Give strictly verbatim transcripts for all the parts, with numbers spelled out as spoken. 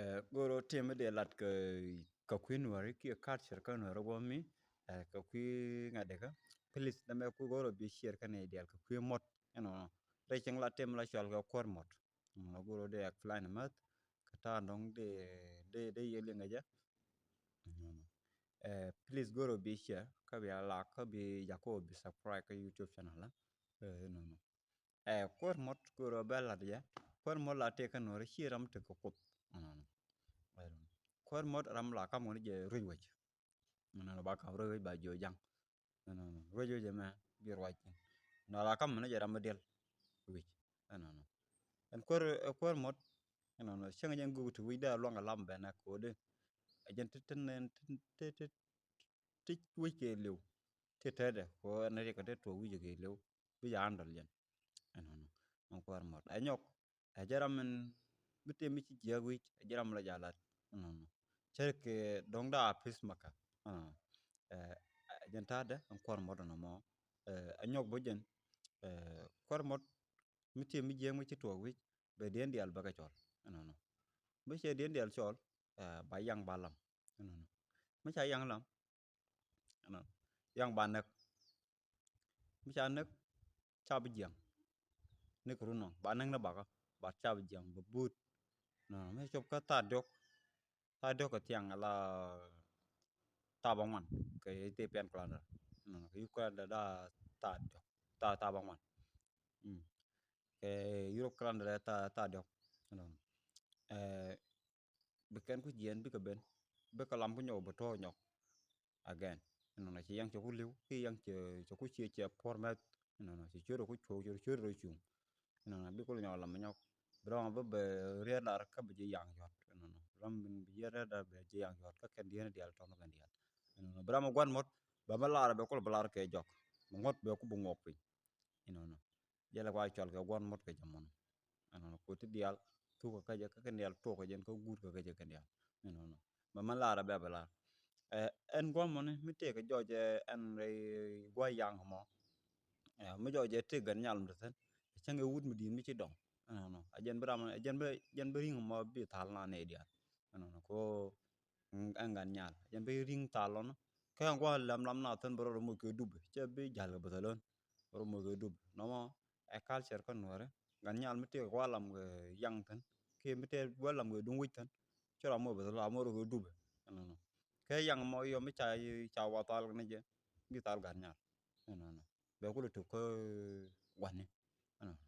Ɛ, go̱o̱rä tëë mi dee lat kɛ, kɛ kui̱ Nuääri kiɛ culture kä Nuääri wä mi, ɛ, kɛ kui̱ ŋa̱t dee kä. Please, nɛmɛ ku go̱o̱rä bi share kä nɛy diaal kɛ kui̱ muɔt. Ɛnɔnɔ. Rɛy cieŋ la tëë mi la cɔal kɛ kuäär muɔt. Ɛnɔnɔ go̱o̱rä dee explain mäth. Kɛ ta̱a̱ dɔ̱ŋ dee, dee, dee yɛ liŋ kɛ jɛ. Ɛnɔnɔ. Ɛ, please go̱o̱rä bi share, kä bi a like, kä bi jakä bi subscribe kä YouTube channel, ɛ. Ɛ, ɛnɔnɔ. Ɛ, kuäär muɔt, kuäär muɔt bɛ lat jɛ. Kuäär muɔt la tëë kä Nuääri, /ciɛ ram tekɛ Kuoth. Ɛnɔnɔ. Ɛ, kuäär muɔt ram la kam kɔn jɛ ruec wec. Ɛnɔnɔ, ba kam ruec wec ba jiök ja̱ŋ. Ɛnɔnɔ. Ruec wec ɛmɛ bi ruac. Nɔ la kam kɔn jɛ ram mi diɛl wec. Ɛnɔnɔ. Ɛn kuäär, ɛ, kuäär muɔt. Ɛnɔnɔ. Cäŋ jɛn gök ti wi̱c dee a luaŋ a lam bɛn a ko̱dɛ. Ɛ jɛn ti, ti, ti, ti, ti, ti wi̱c kɛ li̱w. Ti tetdɛ, kɛ ɣöö ɛn riɛk kɛ te tuɔɔk wi̱c kɛ li̱w. Wi̱c a handle jɛn. Ɛnɔnɔ. Ɛn kuäär muɔt. Ɛ nyɔk. Ɛ jɛ ram min mi tëë mi ci jiääk wi̱c. Ɛ jɛ ram la jalat. Ɛnɔnɔ. Cɛ kɛ dɔ̱ŋ da a peacemaker. Ɛnɔnɔ. Ɛ, ɛ jɛn ta̱a̱dɛ, ɛn kuäär muɔt ɛnɔmɔ. Ɛ, ɛ nyɔk bä jɛn. Ɛ, kuäär muɔt mi tëë mi jiääk mi ci tuɔɔk wi̱c. Bɛ diɛn diaal bɛ kɛ cɔl. Ɛnɔnɔ. Mi cɛ diɛn diaal cɔl, ɛ, ba yaŋ ba lam. Ɛnɔnɔ. Mi ca yaŋ lam, ɛnɔnɔ, yaŋ ba näk. Mi ca näk, ca bi jiaŋ. Näk run nɔ, ba näk ni bakä, ba ca bi jiaŋ, ba buut. Ɛnɔnɔ, mi cop kä thaa diɔk, thaa diɔk kɛ thiaŋ ala thaa ba ŋuan, kɛ Ethiopian calendar. Ɛnɔnɔ, kɛ Uganda da thaa diɔk, thaa, thaa ba ŋuan. Mm. Kɛ Europe calendar da thaa, thaa diɔk. Ɛnɔnɔ. Ɛ, bi kɛn ku jiɛn bikɛ ben, bikɛ lam ku nyɔk bɛ tuɔɔk nyɔk. Again. Ɛnɔnɔ, ci yaŋ cɛ ku li̱w, ki yaŋ cɛ, cɛ ku ciɛ cɛ puɔr mɛth. Ɛnɔnɔ, ci ciöt ku cuɔk, cɛ ciöt rɔ cuŋ. Ɛnɔnɔ, bi kul nyɔk lam nyɔk. Bi rɔŋ bä bɛ riet lar kä bi ji̱ yaŋ yɔt. Ɛnɔnɔ, bi rɔŋ bi ji̱ riet lar bɛ ji̱ yaŋ yɔt kä kɛn diɛn diaal tɔn kɛn diaal. Ɛnɔnɔ, bi ram gua̱n muɔt, bɛ mɛ lar bɛ kul bɛ lar kɛ jɔk. Bi ŋuɔt bɛ ku bi ŋuɔk piny. Ɛnɔnɔ. Jɛlɛ kua cɔl kɛ gua̱n muɔt kɛ jɛ mɔnɔ. Ɛnɔnɔ, koti diaal thuk kɛ jɛ kä kɛn diaal tuɔk kɛ jɛn kä guut kɛ jɛ kɛn diaal. Ɛnɔnɔ. Bɛ mɛ lar bɛ bɛ lar. Ɛ, ɛn gua̱n mɔni mi tëëkɛ jɔɔc ɛ ɛn rɛy gua̱ yaŋ mɔ. Ɛ, mi jɔɔc ɛ tëëk gɛn nyal mi te thi̱n. Cäŋ ɛ wut mi di̱i̱t mi ci dɔŋ. Ɛnɔnɔ. Ɛ jɛn bi ram, ɛ jɛn bi, jɛn bi ri̱ŋ mɔ bi thal na nɛy diaal. Ɛnɔnɔ. Ko ɛn gan nyal. Jɛn bi ri̱ŋ thal lɔnɔ. Kä ɛn gua̱ lam lam na thi̱n bi rɔ rɔ moc kɛ dupɛ. Cɛ bi ja̱l kɛ bäthä lön. Bi rɔ moc kɛ dupɛ. Nɔmɔ ɛ culture kä Nuääri. Gan nyal mi tëëk gua̱ lam kɛ yaŋ thi̱n. Kiɛ mi tëëk gua̱ lam kɛ duŋ wi̱c thi̱n. Cɛ rɔ moc bäthä lön, a moc rɔ kɛ dupɛ. Ɛnɔnɔ. Kä yaŋ mɔ yɔ mi ca, ca wa thal ni jɛ. Bi thal gan nyal. Ɛnɔnɔ. Bɛ kulɛ tuk kä gua̱ni. Ɛnɔnɔ.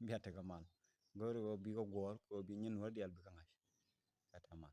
Bia tekɛ mal. Go̱o̱ri kɛ bi kɛ guɔ̱ɔ̱r, kɛ bi nyin wä diaal bi kɛ ŋa̱c. Kä te mal.